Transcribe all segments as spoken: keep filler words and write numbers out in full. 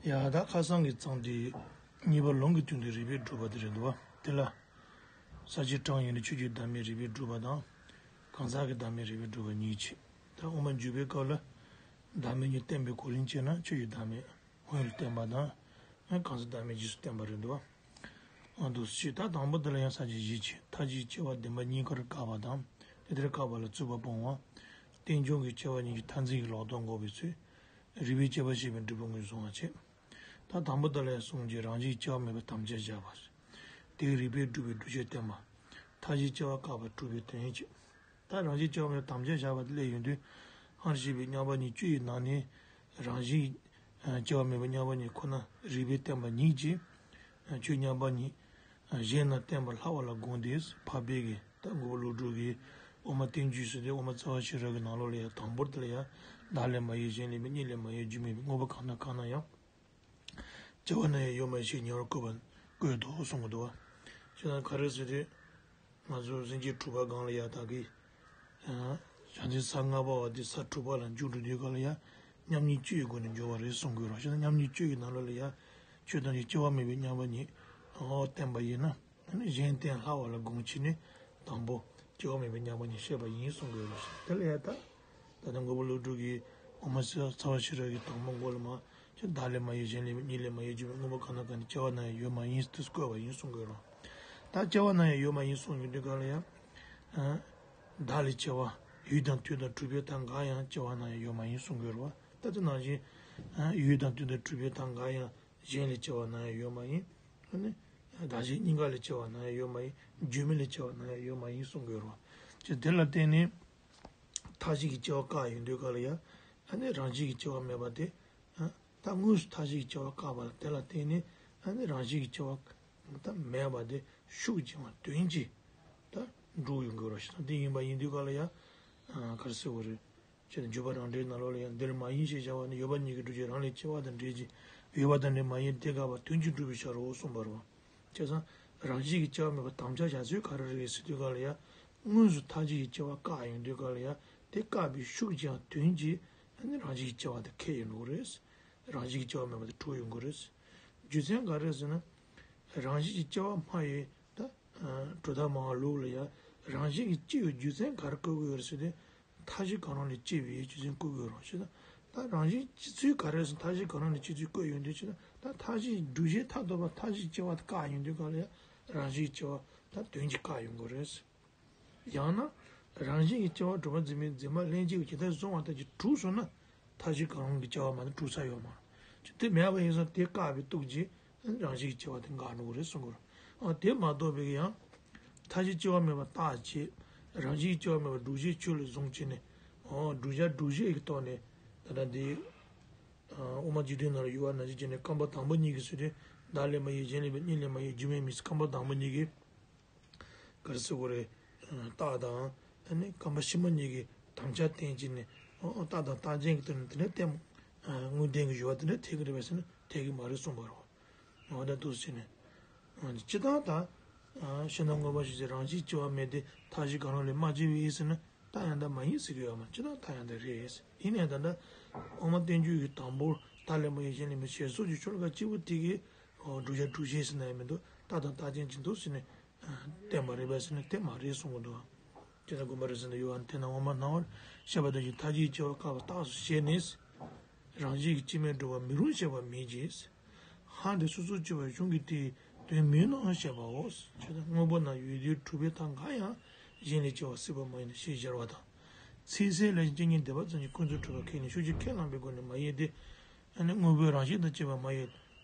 ཡ་ད་ཁ་སང་གི་གཙང་དེ་གཉིས་པ་ལུང་གི་དོན་དུ་རིགས་པས་སྒྲུབ་པ་དེ་རེད་འདུག་བ། དེ་ལ་ས་བཅད་གྲངས་ཡོད་ན་ཆོས་ཀྱི་བདག་མེད་རིགས་པས་སྒྲུབ་པ་དང་། གང་ཟག་གི་བདག་མེད་རིགས་པས་སྒྲུབ་པ་གཉིས་བྱས། ད་དབུ་མ་འཇུག་པའི་སྐབས་ལ་བདག་མེད་གཉིས་བསྟན་པའི་གོ་རིམ་བྱས་ན་ཆོས་ཀྱི་བདག་མེད་སྔོན་ལ་བསྟན་པ་དང་། གང་ཟག་བདག་མེད་རྗེས་སུ་བསྟན་པ་རེད་འདུག་བ། ཨ་འདུག་སེ་ད་དང་པོ་དེ་ལ་ཡང་ས་བཅད་བཞི་བྱས། མཐའ་བཞིའི་སྐྱེ་བ་བདེན་པ་གཉིས་ཀར་བཀག་པ་དང་། དེ་ལྟར་བཀག་པ་ལ་རྩོད་པ་སྤོང་བ། རྟེན་འབྱུང་གི་སྐྱེ་བ་གཉིས་ཀྱི་མཐར་འཛིན་གྱི་ལོག་རྟོག་འགོག་པའི་ཚུལ། རིགས་པས་དཔྱད་པ་ཞེས་པའི་འབྲས་བུ་ངོས་བཟུང་བ་བྱས། ད་དང་པོ་དེ་ལ་ཡང་གསུངས་ཀྱི་རང་བཞིན་སྐྱེ་བ་མེད་པའི་དམ་བཅའ་བཞག་པ། དེའི་རིགས་པས་སྒྲུབ་པའི་སྒྲུབ་བྱེད་བསྟན་པ། མཐའ་བཞིའི་སྐྱེ་བ་བཀག་པ་སྒྲུབ་པའི་དོན་བྱེད། ད་རང་བཞིན་སྐྱེ་བ་མེད་པའི་དམ་བཅའ་བཞག་པ་དེ་ལས་ཡོང་དུས། སྔར་བཤད་པའི་མཉམ་པ་ཉིད་བཅུ་ཡི་ནང་ནས། རང་བཞིན་སྐྱེ་བ་མེད་པའི་མཉམ་པ་ཉིད་ཁོ་ན་རིགས་པས་བསྟན་པ་ཉིད་ཀྱིས། ཆོས་མཉམ་པ་ཉིད་གཞན་ན་བསྟན་པ་ལྷག་པ་ལ་དགོངས་ཏེ། འཕགས་པའི་གི་ད་མགོན་པོ་ཀླུ་སྒྲུབ་ཀྱིས་དབུ་མ་བསྟན་བཅོས་ཟེར་ཏེ་དབུ་མ་རྩ་བ་ཤེས་རབ་ཀྱི་ནང་ལོགས་ལ་ཡང་དང་པོར་དེ་ལ་ཡང་བདག་ལས་མ་གཡོས་གཞན་ལས་མེད། གཉིས་ལས་མ་གཡོས་རྒྱུ་མེད་པའི་དངོས་པོ་གང་དང་གང་ན་ཡང་། སྐྱེ་བ་ན་ཡང་ཡོད་མ་ཡིན་ཞེས་ཉེ་བར་བཀོད་པ་བཀོད་དོ་གསུང་གི་འདུག་བ། བྱས་ཙང་ག་རེ་ཟེར་དུས། ང་ཚོ་སེམས་བསྐྱེད་དྲུག་པ་སྒང་ལ་ཡང་ད་གི། བྱང་ཆུབ་ས་ལྔ་པ་བ་དེ་ས་དྲུག་པ་ལ་མཇུག་སྒྲིལ་དུས་སྒང་ལ་ཡང་མཉམ་ཉིད་བཅུ་ཡི་སྒོ་ནས་འཇོག་པ་རེད་གསུང་གི་ཡོད་རེད། བྱས་ཙང་མཉམ་ཉིད་བཅུ་ཡི་ནང་ལོགས་ལ་ཡང་ཆོས་ཐམས་ཅད་སྐྱེ་བ་མེད་པའི་མཉམ་པ་ཉིད་ཨོ་བསྟན་པ་ཡིན་ན། གཞན་བསྟན་ལྷག་པ་ལ་དགོངས་ཕྱིར་ནི་དང་པོ་སྐྱེ་བ་མེད་པའི་མཉམ་པ་ཉིད་བཤད་པ་ཡིན་གསུང་གི་ཡོད་རེད། དེ་ལ་ཡང་ད། ད་ལྟ་མགོན་པོ་ཀླུ་སྒྲུབ་ཀྱིས་དབུ་མ་རྩ་བ་ཤེས་རབ་ཀྱི་དང་པོ་མགོ་ལ་མ། ཁྱོད་བདག་ལས་མ་གཡོས་གཞན་ལས་མེད། གཉིས་ལས་མ་གཡོས་རྒྱུ་མེད། དངོས་པོ་གང་དང་གང་ནི་སྐྱེ་བ་ན་ཡང་ཡོད་མ་ཡིན་ཟེར་དུས་བཀོད་པ་ཡིན་གསུང་གི་ཡོད་རེད། ད་སྐྱེ་བ་ན་ཡང་ཡོད་མ་ཡིན་གསུང་ཡོང་དུས་སྒང་ལ་ཡང་། བདག་ལས་སྐྱེ་བ་ཡུལ་དང་དུས་དང་གྲུབ་པའི་མཐའ་འགའ་ཡང་སྐྱེ་བ་ན་ཡང་ཡོད་མ་ཡིན་གསུང་གི་ཡོད་རེད་བ། ད་དེ་ནང་བཞིན། ཡུལ་དང་དུས་དང་གྲུབ་པའི་མཐའ་འགའ་ཡང་གཞན་ལས་སྐྱེ་བ་ན་ཡང་ཡོད་མ་ཡིན། བདག་གཞན་གཉིས་ཀ་ལས་སྐྱེ་བ་ན་ཡང་ཡོད་མ་ཡིན། རྒྱུ་མེད་ལས་སྐྱེ་བ་ན་ཡང་ཡོད་མ་ཡིན་གསུང་གི་ཡོད་རེད་བ། ཅེས་དེ་ལ་བརྟེན་ནས། མཐའ་བཞི་གི་སྐྱེ་བ་བཀག་ཡོང་དུས་སྒང་ལ་ཡང་། ཨ་ནི་རང་བཞིན་གྱི་སྐྱེ་བ་མེད་པ་དེ། ཨ། ད་དངོས་སུ་མཐའ་བཞི་གི་སྐྱེ་བ་བཀག་པ་དེ་ལ་བརྟེན་ནས། ཨ་ནི་རང་བཞིན་གྱི་སྐྱེ་བ་ད་མེད་པ་དེ་ཤུགས་ཀྱིས་དོན་གྱིས་ད་འགྲུབ་ཡོང་གི་རེད་ཞེ་ན། དེ་ཡིན་པ་ཡིན་དུས་སྒང་ལ་ཡང་། ཨ། ག་རེ་ཟེར་དགོས་རེད། ཅེས་འཇུག་པ་རང་འགྲེལ་ནང་ལོགས་ལ་ཡང་འདིར་མ་ཡིན་ཞེས་བྱ་བ་ནི་ཡོད་པ་ཉིད་ཀྱི་སྒྲུབ་བྱེད་རང་ལས་སྐྱེ་བ་དང་འབྲེལ་ཅིང་ཡོད་པ་དང་འབྲེལ་མ་ཡིན་དེ་དགག་པ་དོན་གྱིས་སྒྲུབ་པའི་ཕྱིར་རོ་གསུངས་པ་རེད། བྱས་ཙང་རང་བཞིན་གྱི་སྐྱེ་བ་མེད་པར་དམ་བཅའ་བཞག་ཚུལ་ག་རེ་རེད་ཟེར་དུས་སྒང་ལ་ཡང་། དངོས་སུ་མཐའ་བཞི་ཡི་སྐྱེ་བ་བཀག་ཡོང་དུས་སྒང་ལ་ཡང་། དེ་བཀག་པའི་ཤུགས་ཀྱིས་དོན་གྱིས་ནི་རང་བཞིན་གྱི་སྐྱེ་བ་དེ་ཁེགས་ཡོང་གི་རེད། རང་བཞིན་གྱི་སྐྱེ་བ་མེད་པ་དེ་གྲུབ་ཡོང་གི་རེད། རྒྱུ་མཚན་ག་རེ་ཟེར་ན། རང་བཞིན་གྱི་སྐྱེ་བ་སྨྲ་བའི་ད། གྲུབ་མཐའ་སྨྲ་བ་ལུགས་ལ་ཡང་། རང་བཞིན་གྱིས་སྐྱེ་བའི་རྒྱུ་མཚན་ག་རེ་བཀོད་ཀྱི་ཡོད་རེད་ཟེར་ཏེ། མཐའ་བཞི་གང་རུང་ལས་སྐྱེ་བའི་རྒྱུ་མཚན་བཀོད་དགོས་རུང་ཞེ་ན། ད་རང་བཞིན་སྐྱེ་ཚུལ་ག་རེ་ཟེར། མཐའ་བཞི་གང་རུང་ལས་སྐྱེ་ཚུལ་བཀོད་ཡོང་དུས་ཞེ་ན། ད་མཐའ་བཞི་སྒྲུབ་བྱེད་མཐར་ཐུག་པ་མཐའ་བཞི་སྐྱེ་བ་བཀག་ཡོང་དུས་སྒང་ལ་ཡང་རང་བཞིན་སྐྱེ་བ་ད་དོན་གྱིས་བཀག་ཡོང་དགོས་རེད། ཡང་ན། རང་བཞིན་གྱི་སྐྱེ་བ་གྲུབ་པ་འཛིན་པའི་འཛིན་པ་ལྷན་སྐྱེས་ཀྱི་ཇི་ལྟར་བཟུང་བ་ལྟར་གྱི་གྲུབ་སོང་ན། མཐའ་བཞི་གང་རུང་གི་སྐྱེ་བ་མ་གཏོགས་གྲུབ་ས་ཡོད་མ་རེད། ཅི་དེ་མེད་པ་ཡིན་ཙང་དེ་བཀག་པའི་སྟོབས་ཀྱིས་རང་བཞིན་གྱི་སྐྱེ་བ་དེ་འགག་འགྲོ་གི་རེད་གསུང་གི་རེད། ཨ། དེ་མ་གཏོགས་པའི་ཡང་། མཐའ་བཞི་སྐྱེ་བ་མེད་པར་བརྟག་བྱས། རང་བཞིན་གྱི་སྐྱེ་བ་མེད་པར་སྒྲུབ་བྱེད་ཆོས་ལ་བཟུང་བྱས་ནས། ཨོ། བསྒྲུབ་བྱ་སྒྲུབ་བྱེད་ཀྱི་ཐོག་ནས། ད་ལྟ་འདི། ཨ། དབུ་མ་སྤྱི་དོན་ནང་ལ་ཡོད་པ་ནང་བཞིན་བྱས་ནས་རྐང་པ་དང་པོ་གཉིས་ཀྱིས་ཟེར་ཏེ། བདག་ལས་མ་གཡོས་གཞན་ལས་མེད། གཉིས་ལས་མ་གཡོས་རྒྱུ་མེད་མིན་ཟེར། རྐང་པ་དང་པོ་གཉིས་ཀྱིས། ག་རེ་ཟེར་དགོས་རེད། རྟགས་དང་། ཨ་ནི་རྐང་པ་ཕྱི་མ་གཉིས་ཀྱི་དམ་བཅའ་བསྟན་བྱས་ནས། ཨོ། རྟགས་དང་རྟགས་ཅན་གྱི་དོན་ནི་དེ་འདྲ་བསྟན། དངོས་བསྟན་གྱི་སྦྱོར་བ་དེ་འདྲ་འཐད་ཀྱི་རེད་པས་ཟེར་ན་འཐད་ཀྱི་མ་རེད་གསུངས་པ་རེད། འོ་ད་འདུག་སེ་བྱས་ནས། སྤྱིར་བཏང་ད། ཕྱི་ནང་མངོན་པར་ཤེས་བྱ་རང་བཞིན་སྐྱེ་བ་མེད་དེ་མཐའ་བཞི་གང་རུང་ལས་མ་སྐྱེས་པའི་ཟེར་ན་རྟགས་ཡང་དག་མ་ཡིན་ཟེར་གྱི་ཡོད་མ། སྤྱིར་བཏང་རྟགས་ཡང་དག་རེད། ཡིན་ནའི་ད་ལྟ་དབུ་མ་བསྟན་བཅོས་ཀྱི་དང་པོར་བདག་ལས་མ་གཡོས་གཞན་ལས་མེད་ཞེས་སོགས་ཀྱི་ཆོས་ལ་གཅིག་པུ་དེ་གིས། ཨོ། བསྒྲུབ་བྱ་སྒྲུབ་བྱེད་ཟེར་ན་ཡང་མི་འདུག་རྟགས་དང་རྟགས་ཅན་གྱི་འདུག་ཟེར་ནས། བསྟན་པ་རེད་པས་ཟེར་ན་དེ་མ་རེད་གསུང་གི་འདུག་དེ་ལྟར་དགོངས་པ་རེད་ཟེར་ན་ཡོད་པ་དེས་ན་དབུ་མ་སྣང་བར་ཤེས་པ་དོན་གྱི་མཐའ་བཞིའི་སྐྱེ་བ་བཀག་པ་རྟགས་སུ་བྱས་ནས། རང་བཞིན་གྱིས་སྐྱེ་མེད་སྒྲུབ་པ་མི་རུང་ཞེས་པ་མེད་ཀྱི། ཧ་འདི་སོ་སོར་གཅོད་པའི་གཞུང་གིས་དེའི་དོན་མིན་ནོ་ཞེས་པའོ། ཅེས་དང་དངོས་པོ་ན་ཡོད་དུས་གྲུབ་པའི་མཐའ་འགའ་ཡང་གཞན་ལས་སྐྱེ་བ་སྲིད་པ་མ་ཡིན་ནོ་ཞེས་སྦྱར་བ་དང་། ཚིག་གསལ་ལས་ཀྱང་སྐྱེ་གཉིས་སྡེ་པ་ཙམ་གྱིས་ཀུན་རྫོབ་གྲུབ་པ་ཁས་ལེན་ཤུགས་ཀྱིས་ཁས་བླངས་པའི་སྒོ་ནས་མ་ཡིན་ཏེ། ཨ་ནི་དངོས་པོའི་རང་བཞིན་དང་བཅས་པ་མ་ཡིན།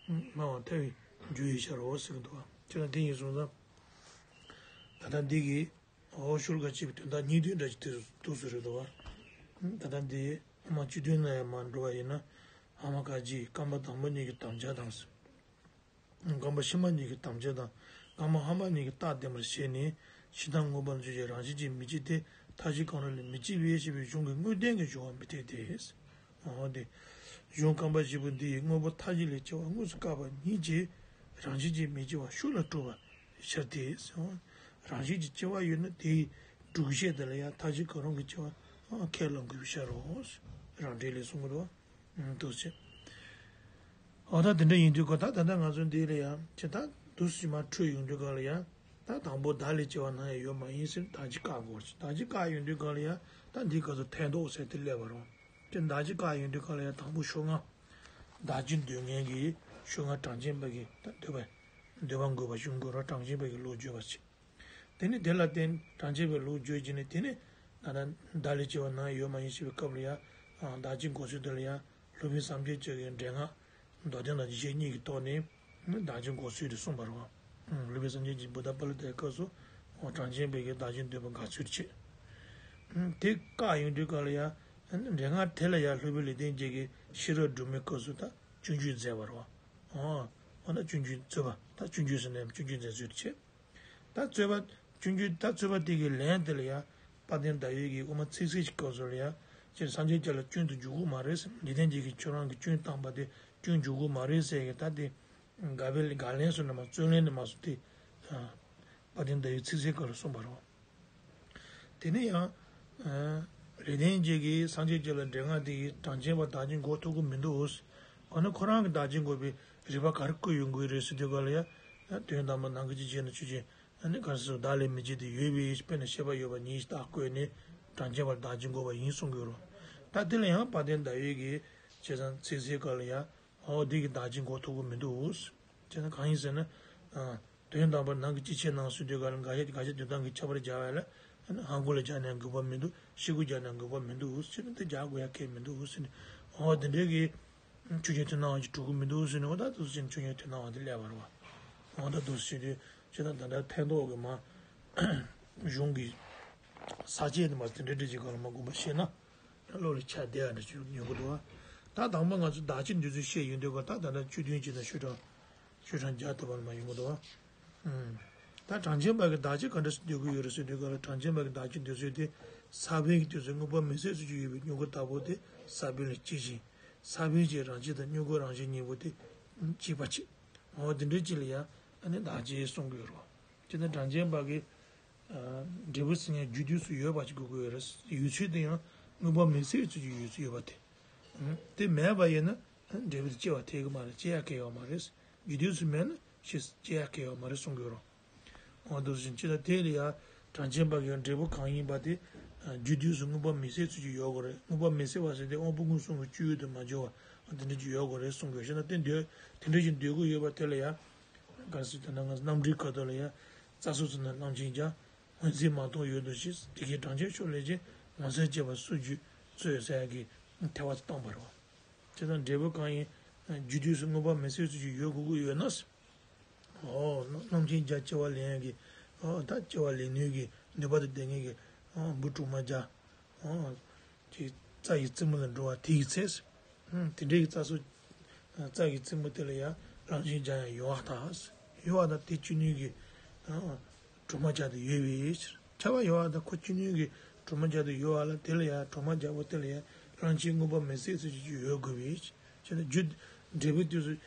སྨྲ་བ་ཐལ་བའི་རྒྱུ་ཡིན་ཕྱིར་རོ་ཟེར་གྱི་འདུག་བ། ཅེས་དང་དེ་ཡིན་གསུངས་ཙང་། ད་ལྟ་འདི་གི། འོ། ཤུགས་ཀྱིས་བསྐྱེད་པའི་དོན་དག་གཉིས་དོན་འདྲ་ཅིག་དེ་འདུག་སེ་རེད་འདུག་བ། ད་ལྟ་འདི་དབུ་མ་སྤྱི་དོན་ལ་ཡང་མར་འགྲོ་བ་ཡིན་ན། ཨ་མ་ཀ་གི་རྐང་པ་དང་པོ་གཉིས་ཀྱི་དམ་བཅའ་དང་། རྐང་པ་ཕྱི་མ་གཉིས་ཀྱི་དམ་བཅའ་དང་། རྐང་པ་སྔ་མ་གཉིས་ཀྱི་རྟགས་བསྟན་པར་བྱས་ནས། ཕྱི་ནང་མངོན་པར་འཇུག་བྱེད་རང་བཞིན་གྱིས་མི་སྐྱེ་སྟེ། མཐའ་བཞི་གང་རུང་ལས་མི་སྐྱེ་བས་ཞེས་པའི་གཞུང་གི་དངོས་བསྟན་གྱི་སྦྱོར་བ་མི་འཐད་དེ། འོ་དེ། གཞུང་རྐང་པ་བཞི་པོ་འདི་ཡིས་དངོས་པོ་མཐའ་བཞི་ལས་སྐྱེ་བ་དངོས་སུ་བཀག་པ་ཉིད་ཀྱིས་རང་བཞིན་གྱིས་མི་སྐྱེ་བ་ཤུགས་ལ་སྤྲོད་པའི་ཕྱིར་ཏེ། རང་བཞིན་གྱིས་སྐྱེ་བ་ཡོད་ན་དེའི་སྒྲུབ་བྱེད་དེ་ལ་ཡང་མཐའ་བཞི་གང་རུང་གི་སྐྱེ་བ་ཁས་བླང་དགོས་པའི་ཕྱིར་རོ། རང་འགྲེལ་ལས་གསུང་གི་འདུག་བ། འདུག་སེ། འོ་ད་དེ་འདྲ་ཡིན་དུས་ག་ད་ད་ལྟ་ང་ཚོ་འདི་ལ་ཡ་ཁྱེད་ད་དུས་སུ་མ་འཕྲོད་ཡོང་དུས་ག་ལ་ཡ། ད་དང་པོ་བདག་ལས་སྐྱེ་བ་ནམ་ཡང་ཡོད་མ་ཡིན་ཟེར་བདག་གཅིག་བཀག་དགོས་རེད། བདག་གཅིག་བཀག་ཡོང་དུས་ག་ལ་ཡ། ད་འདི་ག་ཚོ་ཕན་འདོགས་ཟེར་དེ་སླེབས་པ་རེད། ཁྱེད་བདག་གཅིག་བཀག་ཡོང་དུས་ག་ལ་ཡ་དང་པོ་ཤོག་ལྔ། བདག་གཅིག་འདོད་མཁན་གྱི་ཤོག་ལྔ་གྲངས་ཅན་པ་གི་ད་འདོད་པ། འདོད་པ་འགོད་པ་ཞུ་དགོས་རེད། གྲངས་ཅན་པ་གི་ལུགས་བརྗོད་པ་བྱེད། དེ་ནི་དེ་ལ་བརྟེན་གྲངས་ཅན་པའི་ལུགས་བརྗོད་ཀྱི་ནི་དེ་ནི། ད་ལྟ་བདག་ལས་སྐྱེ་བ་ནམ་ཡང་ཡོད་མ་ཡིན་ཞེས་པའི་སྐབས་ལ་ཡང་། བདག་གཅིག་འགོད་ཚུལ་དེ་ལ་ཡང་སློབ་དཔོན་སངས་རྒྱས་བཅས་ཀྱི་འགྲེལ་ངག་མདོར་བསྟན་དང་རྒྱས་བཤད་གཉིས་ཀྱི་ཐོག་ནས་བདག་གཅིག་འགོད་ཚུལ་དེ་གསུངས་པ་རེད་བ། སློབ་དཔོན་སངས་རྒྱས་ཀྱིས་བུདྡྷ་པཱ་ལི་ཏའི་སྐབས་སུ་གྲངས་ཅན་པའི་གི་བདག་གཅིག་འདོད་པ་དགག་ཚུལ་བྱེད། དེ་བཀག་ཡོང་དུས་སྐབས་ལ་ཡང་། འགྲེལ་ངག་དེ་ལ་ཡང་སློབ་དཔོན་ལེགས་ལྡན་འབྱེད་ཀྱིས་ཤེས་རབ་སྒྲོན་མེའི་སྐབས་སུ་ད་སྤྱོད་འཇུག་མཛད་པ་རེད་བ། འོ་ན་སྤྱོད་འཇུག་རྩོད་པ་ད་སྤྱོད་འཇུག་ཟེར་ནས་སྤྱོད་འཇུག་མཛད་ཚུལ་དེ་བྱེད། ད་རྩོད་པ། སྤྱོད་འཇུག་ད་རྩོད་པ་དེ་གི་ལན་དེ་ལ་ཡང་། དཔལ་ལྡན་ཟླ་འོད་ཀྱིས་དབུ་མ་ཚིག་གསལ་གྱི་སྐབས་སུ་ལ་ཡང་། སྤྱིར་སངས་རྒྱས་ཀྱི་ལ་སྐྱོན་དུ་འཇུག་གི་མ་རེད་ཟེར། ལེགས་ལྡན་འབྱེད་ཀྱིས་ཁྱོད་རང་གི་སྐྱོན་བཏང་པ་དེ་སྐྱོན་འཇུག་གི་མ་རེད་ཟེར་གི་ད་དེ། དགག་པའི་དགག་ལན་སོགས་ནས་མ་རྩོད་ལན་ནས་མ་སོང་སྟེ། དཔལ་ལྡན་ཟླ་འོད་ཚིག་གསལ་སྐབས་ལ་གསུངས་པ་རེད། དེ་ནས་ཡང་། ལེགས་ལྡན་འབྱེད་ཀྱིས་སངས་རྒྱས་ཀྱི་ལ་འགྲེལ་ངག་དེ་ཡིས་གྲངས་ཅན་པ་བདག་གཅིག་འགོག་ཐུབ་ཀྱི་མི་འདུག་འོ་ན་ཁོ་རང་གི་བདག་གཅིག་འགོག་པའི་རིགས་པ་ག་རེ་བཀོད་ཡོང་གི་རེད་ཟེར་དུས་ག་ལ་ཡ། དོན་དམ་པར་ནམ་མཁའི་སྤྱི་ཆེན་ན་ཆོས་ཅན། ཨ་ནི་ག་རེ་ཟེར་བདག་ལས་མི་སྐྱེ་སྟེ་ཡོད་པའི་དཔེར་ན་ཤེས་པ་ཡོད་པ་ཉིད་བདག་བཀོད་ནས་གྲངས་ཅན་པ་བདག་གཅིག་འགོག་པ་ཡིན་གསུང་གི་ཡོད་རེད། ད་དེ་ལ་ཡང་དཔལ་ལྡན་ཟླ་འོད་ཀྱིས་བྱས་ཙང་ཚིག་གསལ་སྐབས་ལ་ཡ། འོ་འདི་གིས་བདག་གཅིག་འགོག་ཐུབ་ཀྱི་མི་འདུག་བྱས་ན་གང་ཡིན་ཟེར་ན། དོན་དམ་པར་ནམ་མཁའི་སྤྱི་ཆེན་ན་ཟེར་དུས་ག་ལ་དགག་བྱ་དགག་བྱ་དོན་དམ་གྱི་ཁྱད་པར་སྦྱར་བ་ལ། ཧང་གུ་ལ་སྦྱར་ནའང་དགོས་པ་མི་འདུག་ཤི་གུ་སྦྱར་ནའང་དགོས་པ་མི་འདུག་ཟེར་ནས་འདི་སྦྱར་དགོས་ཡ་གལ་མི་འདུག་ཟེར་ནས། འོ་དེ་འདྲའི་གི། ཆོས་ཀྱི་དོན་སྣང་བ་ཅིག་གྲུབ་ཀྱི་མི་འདུག་ཟེར་ནས་འོ་ད་དུ་ཟེར་ནས་ཆོས་ཀྱི་དོན་སྣང་བ་དེ་སླེབས་པ་རེད་བ། འོ་ད་དུ་ཟེར་དུས་ཅི་ད་ད་ལྟ་ཕན་ཐོགས་ཀྱི་མ། གཞུང་གི་ས་བཅད་དེ་མ་དེ་འདྲ་འདྲ་ཅིག་ག་ལ་མ་དགོངས་པ་བཤད་ན། བློ་ལ་ཆགས་བསྡད་ཡ་འདྲ་ཅིག་ཡོང་གི་འདུག་བ། ད་དང་པོ་ང་ཚོ་བདག་གཅིག་འདོད་ཚུལ་བཤད་ཡོང་དུས་ག་ད་ད་ལྟ་བཅུ་བདུན་ཅིག་དང་ཤོག་གྲངས། ཤོག་གྲངས་བརྒྱ་ཐུབ་པ་ལ་མ་ཡོང་གི་འདུག་བ། ཨུམ། ད་གྲངས་ཅན་པ་གི་བདག་གཅིག་ག་འདྲ་སེ་འདོད་ཀྱི་ཡོད་རེད་ཟེར་དུས་ག་ལ་གྲངས་ཅན་པ་གི་བདག་གཅིག་འདོད་ཚུལ་དེ། ས་བོན་གྱི་དུས་སུ་དངོས་པོ་མེ་སྲེག་ཚུལ་གྱི་ཡོད་པའི་མྱུ་གུ་ལྟ་བུ་དེ་ས་བོན་ལ་སྐྱེ་ཞིང་། ས་བོན་གྱི་རང་བཞིན་དང་མྱུ་གུ་རང་བཞིན་གཉིས་པོ་དེ་གཅིག་པ་བྱེད། འོ་དེ་འདྲའི་ཅིག་ལ་ཡང་ཨ་ནི་བདག་གཅིག་གསུང་གི་ཡོད་རེད་བ། ཅི་ན་གྲངས་ཅན་པ་གི་འབྲས་བུ་ཟེར་མཁན་རྒྱུ་དུས་སུ་ཡོད་པ་ཅིག་དགོས་ཀྱི་ཡོད་རེད། ཡོད་ཚུལ་དེ་ཡང་དངོས་པོ་མེ་སྲེག་ཚུལ་གྱི་ཡོད་ཚུལ་ཡོད་པ་དེ། དེ་མེད་པ་ཡིན་ན་འབྲས་བུ་དེ་སྐྱེ་བ་འཐད་ཀྱི་མ་རེད། སྐྱེ་ཡ་གལ་ཡོད་མ་རེད། རྒྱུ་དུས་སུ་མེད་ན་ཞེས་སྐྱེ་ཡ་གལ་ཡོད་མ་རེད་གསུང་གི་ཡོད་རེད། འོ་འདུག་ཟིན་ཅི་ལ་དེ་ལ་ཡང་གྲངས་ཅན་པ་གི་འབྲས་བུ་གང་ཡིན་པ་དེ། རྒྱུ་དུས་སུ་དངོས་པོ་མེ་སྲེག་ཚུལ་གྱི་ཡོད་དགོས་རེད། དངོས་པོ་མེ་སྲེག་པ་ཟེར་དེ་དབང་པོ་མངོན་སུམ་གྱི་སྤྱོད་ཡུལ་དུ་མ་འཇོག་པ་དེ་འདྲ་ཅིག་ཡོད་དགོས་རེད་གསུང་གི་ཡོད། ཤེ་ན་དེ་འདོད་དེ་འདྲ་ཅིག་འདོད་ཀྱི་ཡོད་པ་དེ་ལ་ཡང་། ག་རེ་ཟེར་དེ་ན་ང་ཚོ་རྣམ་འགྲེལ་ཁ་ཐོག་ལ་ཡང་རྩྭ་སོགས་ཚོ་ན་རློམ་ཅིང་རྒྱ། འོད་མཛེས་མ་གཏོགས་ཡོད་དོ་ཞེས་དེ་སྐད་གྲངས་ཅན་ཤོག་ལེགས་ཅན་ངོ་མཚར་སྐྱེས་པ་སུ་བརྗོད་ཚོད་ཟེར་ཡ་གི་ཐལ་བ་དེ་བཏང་བ་རེད་བ། དེ་དང་འབྲས་བུ་གང་ཡིན། རྒྱུ་དུས་སུ་དངོས་པོ་མེ་སྲེག་ཚུལ་གྱི་ཡོད་དགོས་ཀྱི་ཡོད་ན། འོ། རློམ་ཅིང་རྒྱ་སྐྱེ་བ་ལེན་ཡ་གི། འོ་ད་སྐྱེ་བ་ལེན་ནུས་ཀྱི་ནུས་པ་དང་ལྡན་མཁན་གྱི། འོ་འབུ་གྲོག་མ་རྒྱ། འོ། ཅིག་རྩྭ་ཡི་རྩེ་མོ་ལ་འགྲོ་བ་དེ་ཡི་ཚེ། དེ་འདྲའི་གི་རྩྭ་སོགས། རྩྭ་གི་རྩེ་མོ་དེ་ལ་ཡང་རློམ་ཅིང་རྒྱ་ཡང་ཡོད་པར་ཐལ། ཡོད་པར་ཐལ་དེ་སྐྱེ་ནུས་ཀྱི། གྲོག་མ་རྒྱ་དེ་ཡོད་པའི་ཕྱིར། ཁྱབ་པ་ཡོད་པར་ཐལ་ཁོ་སྐྱེ་ནུས་ཀྱི་གྲོག་མ་རྒྱ་དེ་ཡོད་པ་ལ་དེ་ལ་ཡང་གྲོག་མ་རྒྱ་པོ་དེ་ལ་ཡང་རློམ་ཅིང་དངོས་པོ་མེ་སྲེག་ཚུལ་གྱི་ཡོད་དགོས་པའི་ཕྱིར། བྱས་ན་རྒྱུ། འབྲས་བུ་དུས་སུ།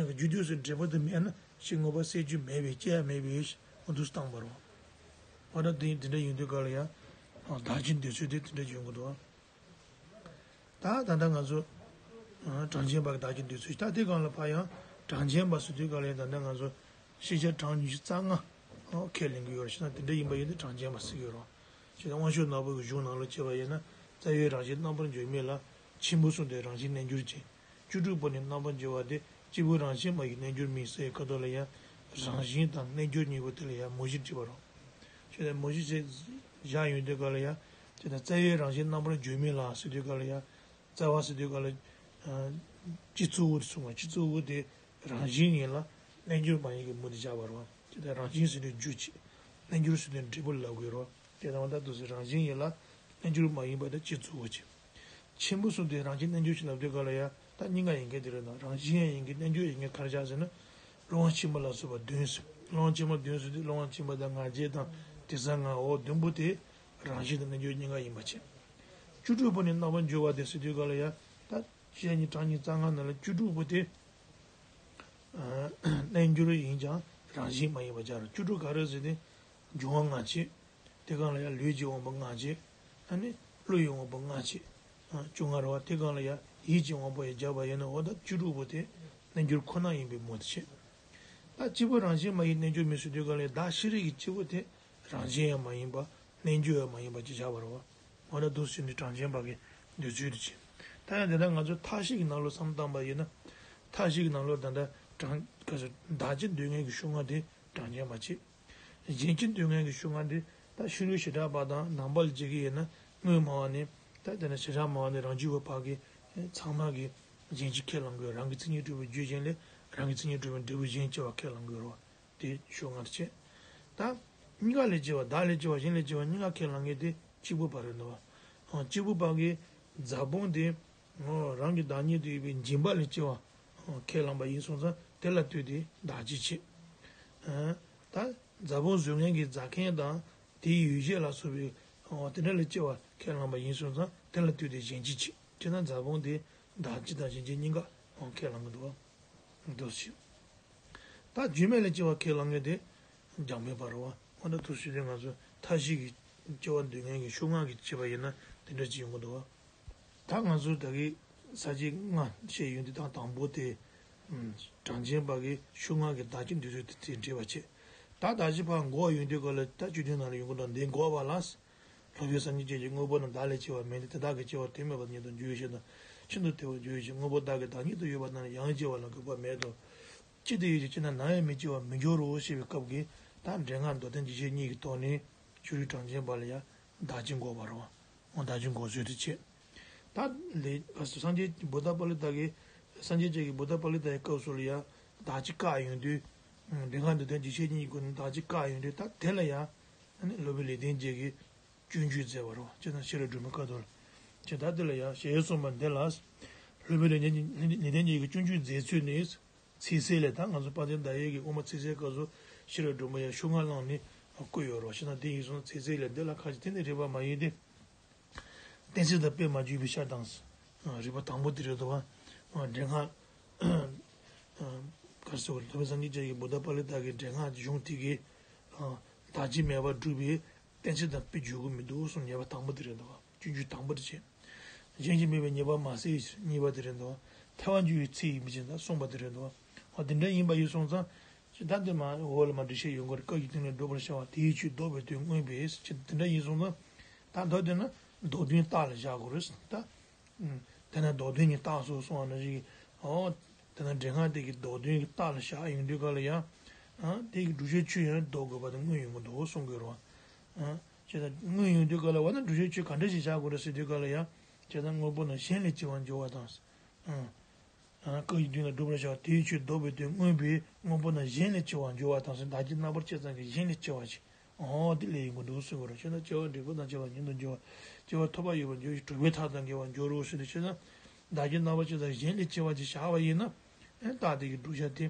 རྒྱུ་དུས་སུ་འབྲས་བུ་དེ་མེད་ན་ཕྱིས་དངོས་པོ་སྲེག་རྒྱུ་མེད་པའི་སྐྱེ་ཡ་མེད་པའི་ཕྱིར་འོ་འདུག་སེ་བཏང་བ་རེད། འོ་ད་དེ་དེ་འདྲ་ཡིན་དུས་ག་ལ་ཡང་། བདག་གཅིག་འདོད་ཚུལ་དེ་དེ་འདྲ་ཡོང་གི་འདུག་ད་ད་ལྟ་ང་ཚོ། གྲངས་ཅན་པ་གི་བདག་གཅིག་འདོད་ཚུལ་ད་དེ་སྒང་ལ་ཕར་ཡང་གྲངས་ཅན་པ་ཟེར་དུས་ག་ལ་ཡང་ད་ལྟ་ང་ཚོ་ཤེས་བྱ་གྲངས་ཉི་ཤུ་རྩ་ལྔ་ཁས་ལེན་གྱི་ཡོད་རེད། ཤེས་ན་དེ་འདྲ་ཡིན་པ་ཡིན་ན་གྲངས་ཅན་པ་ཟེར་གྱི་ཡོད་རེད། ཅེས་དབང་ཕྱུག་ནག་པོ་གི་གཞུང་ནང་ལ་བྱས་པ་ཡིན་ན་རྩ་བའི་རང་བཞིན་རྣམ་པར་འཇོག་མིན་ལ་ཆེན་པོ་གསུམ་སྟེ་རང་བཞིན་རྣལ་འབྱོར་ཅན། བཅུ་དྲུག་པོ་ནི་རྣམ་པར་འཇོག་པ་སྟེ་སྐྱེས་བུ་རང་བཞིན་མ་ཡིན་རྣལ་འབྱོར་མིན་ཟེར་བའི་ཁ་ཐོག་ལ་ཡང་རང་བཞིན་དང་རྣལ་འབྱོར་གཉིས་པོ་དེ་ལ་ཡང་མུ་བཞི་བྲིས་པ་རེད། ཅེས་དང་མུ་བཞི་ཞེས་བཞག་ཡོང་དུས་ག་ལ་ཡང་དེ་དང་རྩ་བའི་རང་བཞིན་རྣམ་པར་འཇོག་མིན་ལ་ཟེར་དུས་ག་ལ་ཡང་རྩ་བ་ཟེར་དུས་ག་ལ་སྤྱི་གཙུག་བུ་དེ་གསུངས་པ་སྤྱི་གཙུག་བུ་དེ་རང་བཞིན་ཡིན་ལ་རྣལ་འབྱོར་མ་ཡིན་གྱི་མུ་དེ་བཞག་པ་རེད་བ། དེ་དང་རང་བཞིན་ཟེར་དུས་རྒྱུ་བྱེད། རྣལ་འབྱོར་ཟེར་དུས་འབྲས་བུ་ལ་ལབ་དགོས་རེད་བ། དེ་དང་ད་དུ་ཟེར་རང་བཞིན་ཡིན་ལ་རྣལ་འབྱོར་མ་ཡིན་པ་དེ་སྤྱི་གཙུག་བུ་བྱེད། ཆེན་པོ་གསུམ་དེ་རང་བཞིན་རྣལ་འབྱོར་ཞེས་ལབ་དུས་ག་ལ་ཡང་ད་གཉིས་ཀ་ཡིན་མཁན་དེ་རེད་ན་རང་བཞིན་ཡང་ཡིན་གྱི་རྣལ་འབྱོར་ཡིན་མཁན་ག་རེ་བྱ་ཟེར་ན། བློ་དབང་ཆེན་པོ་ལ་སོགས་པ་བདུན་ཟེར། བློ་དབང་ཆེན་པོ་བདུན་ཟེར་དུས་བློ་དབང་ཆེན་པོ་དང་ང་རྒྱལ་དང་དེ་ས་ང་འོ་བདུན་པོ་དེ་རང་བཞིན་དང་རྣལ་འབྱོར་གཉིས་ཀ་ཡིན་པ་བྱས། བཅུ་དྲུག་པོ་ནི་རྣམ་པར་འཇོག་པ་དེ་ཟེར་དུས་ག་ལ་ཡང་ད་བཤད་ཉིན་གྲངས་ཉིན་རྩ་ལྔ་ནང་ལ་བཅུ་དྲུག་པོ་དེ་རྣལ་འབྱོར་ཡིན་ཀྱང་རང་བཞིན་མ་ཡིན་པ་སྦྱར་རོ། བཅུ་དྲུག་ག་རེ་ཟེར་ཏེ་འབྱུང་བ་ལྔ་བྱས། དེ་སྒང་ལ་ཡང་ལུས་ཀྱི་དབང་པོ་ལྔ་བྱས། ཨ་ནི་བློ་ཡི་དབང་པོ་ལྔ་བྱས། བཅོ་ལྔ་རེད་བ། དེ་སྒང་ལ་ཡང་ཡིད་ཀྱི་དབང་པོ་ཡང་སྦྱར་བ་ཡིན་ན་འོ་ད་བཅུ་དྲུག་པོ་དེ་ རྣལ་འབྱོར་ཁོ་ན་ཡིན་པའི་མུ་སྟེགས་བྱེད། ད་སྐྱེས་བུ་རང་བཞིན་མ་ཡིན་རྣལ་འབྱོར་མིན་ཟེར་དུས་ག་ལ་བདག་ཤེས་རིག་གི་སྐྱེས་བུ་དེ་རང་བཞིན་ཡང་མ་ཡིན་པ་རྣལ་འབྱོར་ཡང་མ་ཡིན་པ་ཅིག་བཞག་པ་རེད་བ། འོ་ན་འདུག་ཟེར་ནས་གྲངས་ཅན་པ་གི་འདོད་ཚུལ་དུ་བྱེད། ད་ཡང་དེ་ལྟར་ང་ཚོས་མཐའ་བཞི་གི་ནང་ལོགས་སམ་བཏང་པ་ཡིན་ན། མཐའ་བཞི་གི་ནང་ལོགས་ད་ལྟ་གྲངས་ག་ཚོད་བདག་གཅིག་འདོད་མཁན་གྱི་ཤུགས་ལྔ་དེ་གྲངས་ཅན་པ་བྱེད། གཞན་གཅིག་འདོད་མཁན་གྱི་ཤུགས་ལྔ་དེ་ད་ཕྱི་རོལ་བྱེ་བྲག་པ་དང་ནང་པ་ལ་བྱེད་ཀྱི་ཡིན་ན་དངོས་སྨྲ་བ་ནས་ད་དེ་ནས་བྱེ་བྲག་སྨྲ་བ་ནས་རང་རྒྱུད་པ་བར་གྱི་ཚང་མ་གི་གཞན་གཅིག་ཁས་བླང་དགོས། རང་གི་མཚན་ཉིད་གྲུབ་པའི་རྒྱུ་གཞན་ལས་རང་གི་མཚན་ཉིད་གྲུབ་པའི་འབྲས་བུ་གཞན་སྐྱེ་བ་ཁས་བླང་དགོས་རེད་བ། དེ་ཤུགས་ལྔ་དེ་བྱེད། ད། གཉིས་ཀ་ལས་སྐྱེ་བ་བདག་ལས་སྐྱེ་བ་གཞན་ལས་སྐྱེ་བ་གཉིས་ཀ་ཁས་བླང་མཁན་དེ་གཅིག་པུ་པ་རེད་འདུག་བ། ཨང་གཅིག་པུ་པ་གི་རྫ་བོང་དེ། ཨང་རང་གི་བདག་ཉིད་དུ་ཡོད་པའི་འཇིམ་པ་ལས་སྐྱེ་བ། ཨང་ཁས་བླངས་པ་ཡིན་སོང་ཙང་དེ་ལ་ལྟོས་ཏེ་བདག་གཅིག་བྱེད། ཨང་ད་རྫ་བོང་ཟོས་མཁན་གྱི་རྫ་མཁན་དང་དེའི་ཡོ་བྱད་ལ་སོགས་པའི་ཨང་དེ་འདྲ་ལས་སྐྱེ་བ་ཁས་བླངས་པ་ཡིན་སོང་ཙང་དེ་ལ་ལྟོས་ཏེ་གཞན་གཅིག་བྱེད། བྱས་ན་རྫ་བོང་དེ་བདག་གཅིག་དང་གཞན་གཅིག་གཉིས་ཀ་ཨང་ཁས་བླངས་ཀྱི་འདུག་བ། འདུག་ཞེས། ད་རྒྱུ་མེད་ལ་སྐྱེ་བ་ཁས་བླངས་མཁན་དེ་འཇམ་དཔལ་པ་རེད་བ། འོ་ན་ཐུགས་སུ་ཆུད་དེ་ང་ཚོ་མཐའ་བཞི་གི་སྐྱེ་བ་འདོད་མཁན་གྱི་ཤུགས་ལྔ་གིས་བྱས་པ་ཡིན་ན་དེ་འདྲ་ཅིག་ཡོང་གི་འདུག་བ། ད་ང་ཚོ་ད་གི་ས་བཅད་ལྔ་བཤད་ཡོང་དུས་ད་དང་པོ་དེ། གྲངས་ཅན་པ་གི་ཤུགས་ལྔ་གི་བདག་གཅིག་འདོད་ཚུལ་དེ་དེ་འགྲེལ་བ་བྱེད། ད་བདག་གཅིག་པ་འགོག་ཡོང་དུས་ག་ལ་ད་བཅུད་དོན་ནང་ལ་ཡོང་གི་འདུག་འདི་འགོག་པ་ལ། སློབ་དཔོན་སངས་རྒྱས་བཅས་ཀྱིས་དངོས་པོ་རྣམས་བདག་ལས་སྐྱེ་བ་མེད་དེ། དེ་དག་གི་སྐྱེ་བ་དོན་མེད་པ་ཉིད་དུ་འགྱུར་ཞེས་དང་། ཤིན་ཏུ་དལ་བར་འགྱུར་ཞེས། དངོས་པོ་བདག་གི་བདག་ཉིད་དུ་ཡོད་པ་རྣམས་ལ་ཡང་སྐྱེ་བ་ལ་འགོག་པ་མེད་དོ། གཅིག་ཏུ་ཡོད་ཀྱང་སྐྱེས་ན་ནམ་ཡང་མི་སྐྱེ་བར་མི་འགྱུར་རོ་ཞེས་པའི་སྐབས་ཀྱི་ད་འགྲེལ་སྔགས་མདོར་བསྟན་རྒྱས་བཤད་གཉིས་ཀྱི་ཐོག་ནས་ཕྱི་རོལ་གྲངས་ཅན་པ་ལ་ཡང་བདག་གཅིག་འགོག་པ་རེད་བ། འོ་བདག་གཅིག་འགོག་ཚུལ་དུ་བྱེད། ད་ལས་སངས་རྒྱས་བུདྡྷ་པཱ་ལི་ཏ་གི་སངས་རྒྱས་བཅས་ཀྱིས་བུདྡྷ་པཱ་ལི་ཏ་ཡི་སྐབས་སུ་ལ་ཡང་བདག་གཅིག་བཀག་ཡོང་དུས། འགྲེལ་སྔགས་མདོར་བསྟན་རྒྱས་བཤད་གཉིས་ཀྱི་སྒོ་ནས་བདག་གཅིག་བཀག་ཡོང་དུས་ད་དེ་ལ་ཡང་། ཨ་ནི་སློབ་དཔོན་ལེགས་ལྡན་འབྱེད་ཀྱིས། སྤྱོད་འཇུག་མཛད་པ་རེད་བ། ཅེས་དང་ཤེས་རབ་སྒྲོན་མའི་བཀའ་ཐོར། ཅེས་ད་དེ་ལ་ཡང་ཞེས་གསུངས་པ་འདི་ལ། སློབ་དཔོན་ལེགས་ལྡན་ལེགས་ལྡན་འབྱེད་ཀྱི་སྤྱོད་འཇུག་མཛད་ཚུལ་ནི། ཚིག་གསལ་ལས་ད་ང་ཚོ་དཔལ་ལྡན་ཟླ་འོད་ཀྱིས་དབུ་མ་ཚིག་གསལ་སྐབས་སུ་ཤེས་རབ་སྒྲོན་མ་ཡང་ཤུགས་ལྔ་བླངས་ནས་བཀོད་ཡོད་རེད་བ། ཞེ་ན་དེ་ཡིན་སོང་ཚིག་གསལ་ལས་འདི་ལ་ཁ་ཅིག་དེ་ནི་རིགས་པ་མ་ཡིན་ཏེ། གཏན་ཚིགས་དང་དཔེ་མ་འཇུག་པའི་ཕྱིར་དང་། རིགས་པ་དང་པོ་དེ་རེད་དོ། འགྲེལ་སྔགས། ག་རེ་ཟེར་བ་སློབ་དཔོན་སངས་རྒྱས་བཅས་ཀྱིས་བུདྡྷ་པཱ་ལི་ཏ་གི་འགྲེལ་སྔགས་གཞུང་དེ་གའི། བདག་གཅིག་མེད་པར་སྒྲུབ་པའི། གཏན་ཚིགས་དང་དཔེ་འཇོག་གི་མི་འདུག་གསུངས་ཉེས་པ་དང་པོ་དེ་རེད་འདུག་སྤྱོད་འཇུག་དང་པོ་དེ་བྱས། གཞན་གྱིས་སྨྲས་པའི་ཉེས་པ་མ་སེལ་ཞེས་གཉིས་པ་དེ་རེད་འདུག་ཐལ་བ་འཇུག་པའི་ཚིག་ཡིན་པའི་ཕྱིར་དང་གསུངས་པ་དེ་རེད་འདུག་འོ་དེ་འདྲ་ཡིན་པ་ཡིན་སོང་ཙང་། ད་དེ་མ་འོག་ལ་མ་འགྲེལ་བཤད་ཡོང་གི་རེད། སྐབས་ཀྱི་དོན་ལས་བསྒྲུབ་པར་བྱ་བ་དེའི་ཆོས་ལྡོག་པའི་དོན་མངོན་པས་ཅེས་དེ་འདྲ་ཡིན་སོང་ཙང་། ད་མདོར་བསྡུས་ན་ལྡོག་དོན་རྟགས་ལ་བཞག་དགོས་རེད་ད། དེ་ན་ལྡོག་དོན་གྱི་རྟགས་སོགས་གསུངས་པ་ནང་བཞིན། འོ། དེ་ན་འགྲེལ་སྔགས་དེ་གི་ལྡོག་དོན་གྱི་རྟགས་ལ་བཞག་ཡོང་དུས་ག་ལ་ཡང་། ཨ་དེ་གི་བསྒྲུབ་བྱའི་ཆོས་ཡང་ལྡོག་དགོས་པ་དེ་མངོན་ཡོང་གི་འདུག་གསུང་དགོས་རེད་བ། ཨ་བྱས་ཙང་མངོན་ཡོང་དུས་ག་ལ་བ་ན་བསྒྲུབ་བྱའི་ཆོས་ག་འདྲ་ཞིག་བཞག་དགོས་རེད་ཟེར་དུས་ག་ལ་ཡང་། བྱས་ཙང་དངོས་པོ་རྣམས་གཞན་ལས་སྐྱེ་བར་འགྱུར་བ་དང་། ཨ་ཨ་སྐབས་ཀྱི་དོན་ལ་བསྒྲུབ་པར་བྱ་བ་དེའི་ཆོས་ལྡོག་པའི་དོན་མངོན་པས་དངོས་པོ་རྣམས་གཞན་ལས་སྐྱེ་བར་འགྱུར་བ་དང་ཟེར། བདག་གཅིག་རྣམ་པར་དཔྱད་ཙམ་གྱིས་གཞན་ལས་སྐྱེ་བ་ཞིག་འོ་དེ་ལས་ཡིན་དགོས་འདུག་གསུངས་པ་རེད། ཤེས་ན་སྐྱེ་བ་འབྲས་བུ་དང་བཅས་པ་ཉིད་དུ་འགྱུར་བ། སྐྱེ་བ་ཐོབ་པ་ཡོད་པར་འགྱུར་ཞིང་གྲུབ་པའི་མཐའ་དང་འགལ་བར་འགྱུར་རོ་ཞེས་ཏེ། ཤེས་ན་བདག་གཅིག་རྣམ་པར་དཔྱད་ཙམ་གཞན་ལས་སྐྱེ་བ་ཅེས་བྱ་བ་ཡིན་ན། ཨེ་རྟགས་དེ་གི་བསྒྲུབ་བྱ་དེ་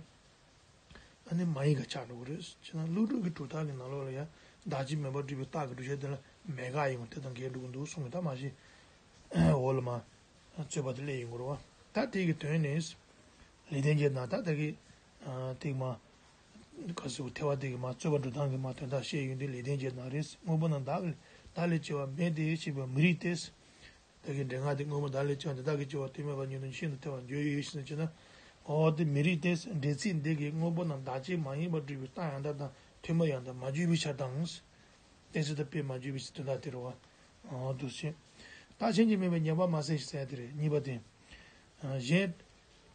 ཨ་ནི་མ་ཡིན་པ་ཆགས་འགྲོ་གི་རེད། ཤེས་ན་ཀླུ་སྒྲུབ་ཀྱི་གྲུབ་མཐའ་གི་ནང་ལོགས་ལ་ཡང་བདག་གཅིག་མེད་པར་སྒྲུབ་པའི་རྟགས་ཀྱི་བསྒྲུབ་བྱ་དེ་ལ་མེད་དགག་ཡིན་པ་དེ་དང་འགལ་འགྲོ་གི་འདུག་གསུངས་པ་ད་མ་གཞི་འོག་ལ་མ་རྩོད་པ་དེ་སླེབས་ཡོང་གི་རེད་བ། ད་དེ་གི་དོན་ནི། ལེགས་ལྡན་འབྱེད་ནང་ད་ལྟ་གི་ཨ་དེ་གི་མ། ག་ཟེར་ཐལ་བ་དེ་གི་མ་རྩོད་པ་འགྲོ་སྟངས་ཀྱི་མ་དོན་དག་བཤད་ཡོང་དུས་ལེགས་ལྡན་འབྱེད་ནང་རེད། དངོས་པོ་རྣམས་བདག་གི་བདག་ལས་སྐྱེ་བ་མེད་དེ་ཞེས་པའི་མི་རིགས་ཏེ། ད་གི་འགྲེལ་སྔགས་དེ་དངོས་པོ་བདག་ལས་སྐྱེ་བ་དེ་དག་གི་སྐྱེ་བ་དོན་མེད་པ་ཉིད་དུ་ཤིན་ཏུ་ཐལ་བར་འགྱུར་ཡོད་ཞེས་ཟེར་ན། འོ་དེ་མི་རིགས་ཏེ། འགྲེལ་ཚིག་འདི་གིས་དངོས་པོ་རྣམས་བདག་གཅིག་མ་ཡིན་པར་སྒྲུབ་པའི་རྟགས་ཡང་དག་དང་ཐུན་མོང་ཡང་དག་མ་བརྗོད་པའི་ཕྱིར་དང་། གཏན་ཚིགས་དང་དཔེ་མ་འཇུག་པའི་དོན་དག་དེ་རེད་བ། འོ་འདུག་སེ། བདག་གཞན་གྱིས་སྨྲས་པའི་ཉེས་པ་མ་སེལ་ཞེས་ཟེར་ཡ་དེ་རེད། གཉིས་པ་དེ། གཞན།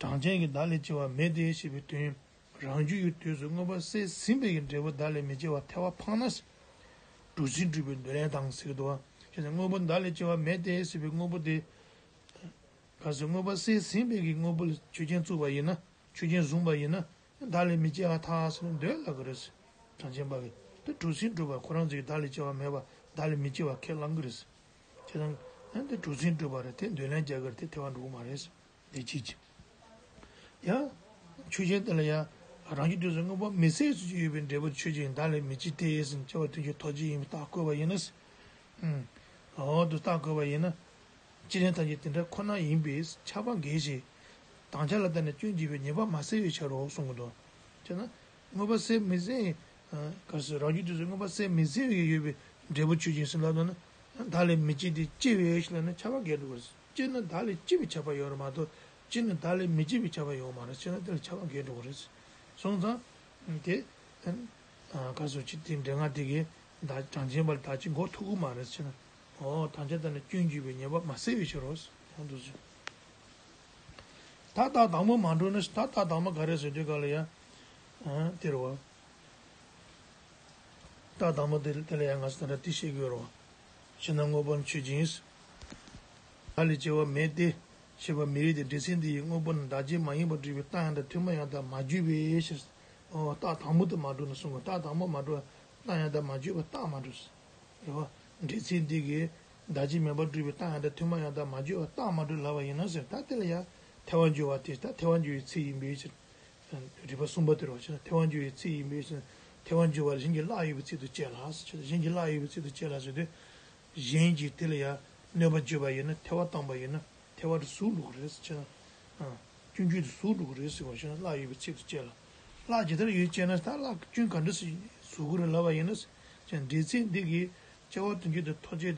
གྲངས་ཅན་གྱི་བདག་ལས་སྐྱེ་བ་མེད་དེ་ཞེས་པའི་དོན། རང་རྒྱུད་ཀྱི་དུས་སུ་མངོན་པ་གསལ་ཟིན་པའི་གི་འབྲས་བུ་བདག་ལས་མི་སྐྱེ་བ་ཐལ་བ་འཕངས་ན། གྲུབ་ཟིན་གྲུབ་པའི་འདོད་ལན་དང་ཟེར་གྱི་འདུག་བ། ཞེས་ན་དངོས་པོ་བདག་ལས་སྐྱེ་བ་མེད་དེ་ཟེར་བའི་དངོས་པོ་དེ། ག་ཟེར་མངོན་པ་གསལ་ཟིན་པའི་གི་དངོས་པོ་ལ་ཆོས་ཅན་བཙུགས་པ་ཡིན་ན། ཆོས་ཅན་བཟུང་བ་ཡིན་ན། བདག་ལས་མི་སྐྱེ་བ་ཐལ་ཟེར་ནས་འདོད་ལབ་ཀྱི་རེད། གྲངས་ཅན་པ་གིས་དེ་གྲུབ་ཟིན་གྲུབ་པ་ཁོ་རང་ཚོ་གི་བདག་ལས་སྐྱེ་བ་མེད་པ་བདག་ལས་མི་སྐྱེ་བ་ཁས་བླང་གི་རེད། ཁྱེད་རང་ཨ་འདི་གྲུབ་ཟིན་གྲུབ་པ་རེད་དེ་འདོད་ལན་རྒྱག་གི་རེད་དེ་ཐལ་བ་འགྲོ་གི་མ་རེད། འདི་གཅིག་གཅིག་ཡང་ཆོས་ཅན་དེ་ལ་ཡང་རང་རྒྱུད་དུས་སུ་མངོན་པ་མི་གསལ་སུ་ཡོད་པའི་འབྲས་བུ་ཆོས་ཅན་བདག་ལས་མི་སྐྱེ་སྟེ་ཟེར་ནས་སྐྱེ་བ་དོན་གྱི་ཐོག་གཅིག་ཡིན་པའི་རྟགས་བཀོད་པ་ཡིན་ན། ཨུམ། འོ་དུ་རྟགས་བཀོད་པ་ཡིན་ན། སྤྱི་ལན་ཐམས་ཅད་དེ་འདྲ་ཁོ་ན་ཡིན་པས་ཁྱབ་པ་འགལ་ཞིང་། དམ་བཅའ་ལ་བརྟེན་ནས་སྐྱོན་བརྗོད་པའི་ཉེས་པ་མ་སེལ་བའི་ཕྱིར་རོ་གསུང་གི་འདུག་ཅེ་ན། མངོན་པ་གསལ་མི་གསལ། ག་ཟེར་རང་རྒྱུད་དུས་སུ་མངོན་པ་གསལ་མི་གསལ་བའི་ཡོད་པའི་འབྲས་བུ་ཆོས་ཅན་ཟེར་ལབ་ན། བདག་ལས་མི་སྐྱེ་སྟེ་སྐྱེ་བའི་ཞེས་ལབ་ན་ཁྱབ་པ་འགལ་འགྲོ་བར་སྐྱེ་ན་བདག་ལས་སྐྱེ་བའི་ཁྱབ་པ་ཡོད་རེད་མ་གཏོགས། སྤྱིར་ནི་བདག་ལས་མི་བྱེད་པའི་ཁྱབ་པ་ཡོད་མ་རེད། བྱས་ན་དེ་ལ་ཁྱབ་པ་འགལ་འགྲོ་གི་རེད། སོང་ཙང་། དེ། ཨ། ག་སོ་ཅི་དེ་འདྲེ་ལྔ་དེ་གིས་བདག་གྲངས་ཅན་པ་ལ་བདག་གཅིག་འགོག་ཐུབ་ཀྱི་མ་རེད་ཟེར་ན། འོ་ཐམས་ཅད་བདག་ནི་སྐྱོན་བརྗོད་པའི་ཉེས་པ་མ་སེལ་བའི་ཕྱིར་རོ། ཡང་འདུག་ཟེར། ད་རྟགས་དང་པོ་མ་འགྲུབ་ན། ད་རྟགས་དང་པོ་ག་རེ་ཟེར་དུས་ག་ལ་ཡ། ཨ། དེ་རེད་བ། རྟགས་དང་པོ་དེ་དེ་ལ་ཡང་ང་ཚོ་ད་ལྟ་དེ་བཤད་དགོས་རེད་བ། ཕྱི་ནང་དངོས་པོ་ནི་ཆོས་ཅན། བདག་ལས་སྐྱེ་བ་མེད་དེ། ཞེས་པ་མི་རིགས་ཏེ། སྒྲས་ཚིག་འདི་ཡི་དངོས་པོ་ནི་བདག་གཅིག་མ་ཡིན་པར་སྒྲུབ་པའི་རྟགས་ཡང་དག་མཐུན་པ་ཡང་དག་མ་བརྗོད་པའི་ཕྱིར། འོ་རྟགས་དང་པོ་དེ་མ་གྲུབ་ན་གསུང་གི། རྟགས་དང་པོ་མ་གྲུབ་པ་རྟགས་ཡང་དག་མ་བརྗོད་པ་རྟགས་མ་གྲུབ། རེད་བ། སྒྲས་ཚིག་འདི་གིས་བདག་གཅིག་མིན་པར་སྒྲུབ་པའི་རྟགས་ཡང་དག་མཐུན་པ་ཡང་དག་མ་བརྗོད་པ་རྟགས་མ་གྲུབ་ལབ་པ་ཡིན་ན་ཟེར། ད་དེ་ལ་ཡང་ཐལ་བ་འཇུག་པ་དེ། ད་ཐལ་བ་འཇུག་པའི་ཚིག་ཡིན་པའི་ཕྱིར། རིགས་པ་གསུམ་པ་དེ་རེད་བ། བྱས་ན་ཐལ་བ་འཇུག་པའི་ཚིག་ཡིན་པའི་ཕྱིར། ཐལ་བ་འཇུག་པ་གཞན་གྱི་གླགས་ཡོད་པའི་ཚིག་ཏུ་བྱས་ལ་ཟེར། བྱས་ན་གཞན་གྱི་གླགས་ཡོད་པའི་ཚིག་ཏུ་བྱས་ལ་ཟེར་དུས། གཞན་གྱིས་དེ་ལ་ཡང་གནོད་པ་བརྗོད་པ་ཡིན་ན། ཐལ་བ་བཏང་པ་ཡིན་ན། ཐལ་བ་དེ་ཟུག་འགྲོ་གི་རེད་ཟེར། བྱས་ན། ཨ། སྐྱོན་བརྗོད་དེ་ཟུག་འགྲོ་གི་རེད་ཟེར་བ་ཞིག་ན། གླགས་ཡོད་པའི་ཚིག་ཏུ་བྱས་ལ། གླགས་ཇི་ལྟར་ཡོད་ཅེ་ན། ད་གླགས་སྐྱོན་ག་འདྲ་ཞིག་ཟུག་གི་རེད་ལབ་པ་ཡིན་ན། བྱས་ན་སྒྲས་ཚིག་འདི་གིས་སྐྱེ་བ་དོན་བྱེད་དུ་ཐོགས་བཅས་